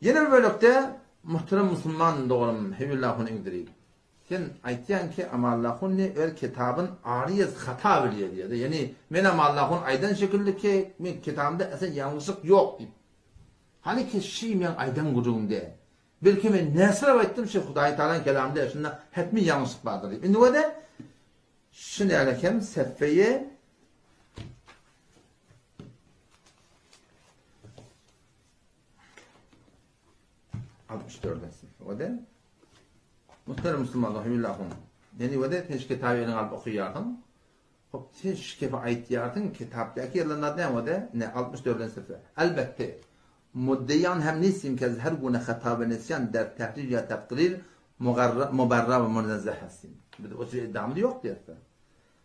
Ýene bir bölekde muhterem musulman doganym Heýulla hun Ingdiri. Sen aýtýaň ki Amalla hunni öz kitabyn aryz hata bilýär diýýär. Ýani men Amalla hun aýdan şekilli ki men kitabymda esen ýalňyşlyk ýok diýip. Hany ki şi meň aýdan gürrüňim däl. Belki men näsirap aýtdym şi Hudaý Tagalaň kelamy däl şunda hetmi ýalňyşlyk bardyr diýip. Indi wede şi nälekem seffeýe 64 Wede Muhterem musulmanlar, hüýlahum. Ýani wede sen şu kitaby eliňe alyp okaýarsyň. Hop, sen şu kepi aýtýarsyň, kitapdaky ýazanlar näme wede? Ine 64-nji sefre. Elbetde, muddeýan hem nissim kez her gune hata we nisyan der tehrir ýa takrir mubarra we munezzeh hassim. Biz o tür iddiamyz ýok diýýäs.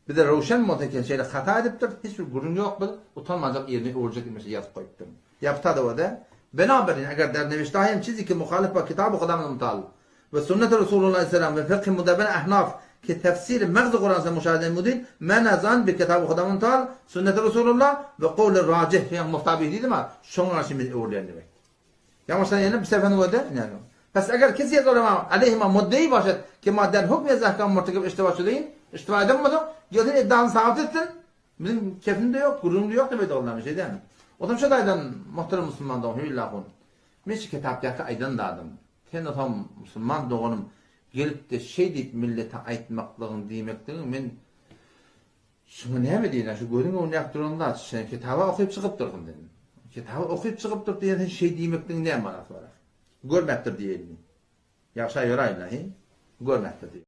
Bize röwşen bolsa eken şeýle hata edipdir, hiç bir gürrüň ýok biz utanmajak ýerine öwürjek diýip ýazyp goýupdyr. Ýapytada bolsa, Benaberin eger der newiştaýem çizi ki muhalif ba kitaby Hudamyz mutal we sünneti Resulullah aleyhisselam we fykhy mudabben ahnaf ki tefsiri megzi Kuran se muşahede mudil men zan bi kitaby Hudamyz mutal sünneti Resulullah we kowli rajih ýa muhtabi diýdim ha şoňa garşy biz öwrülen diýmek. Ýa ýene bir sefer göde näme? Pes eger kesi ýazarama aleyhima muddei başet ki ma der hukm yazahkam murtakib iştiba şudeýin, iştiba eden bolsa, gelsin iddiasyny sabyt etsin. Biziň kefimde ýok, gürrüňde ýok diýip aýdýarlar, şeýdämi? Otam şo taýdan muhterem musulman dogan hüýllahun. Men şu kitapdaky aýdan zadym. Sen otam musulman doganym gelip-de şeý diýip millete aýtmaklygyň diýmekligiň men Şuňa näme diýilýär? Şu gözüň öňünde ýatyp duran zat. Sen kitaby okyp çykypdyrsyň sen. Kitaby okyp çykypdyr diýen sen şeý diýmekligiň näme manasy bar? Görmäpdir diýeýinmi? Ýagşa ýöräýin-le, he? Görmäpdir diý.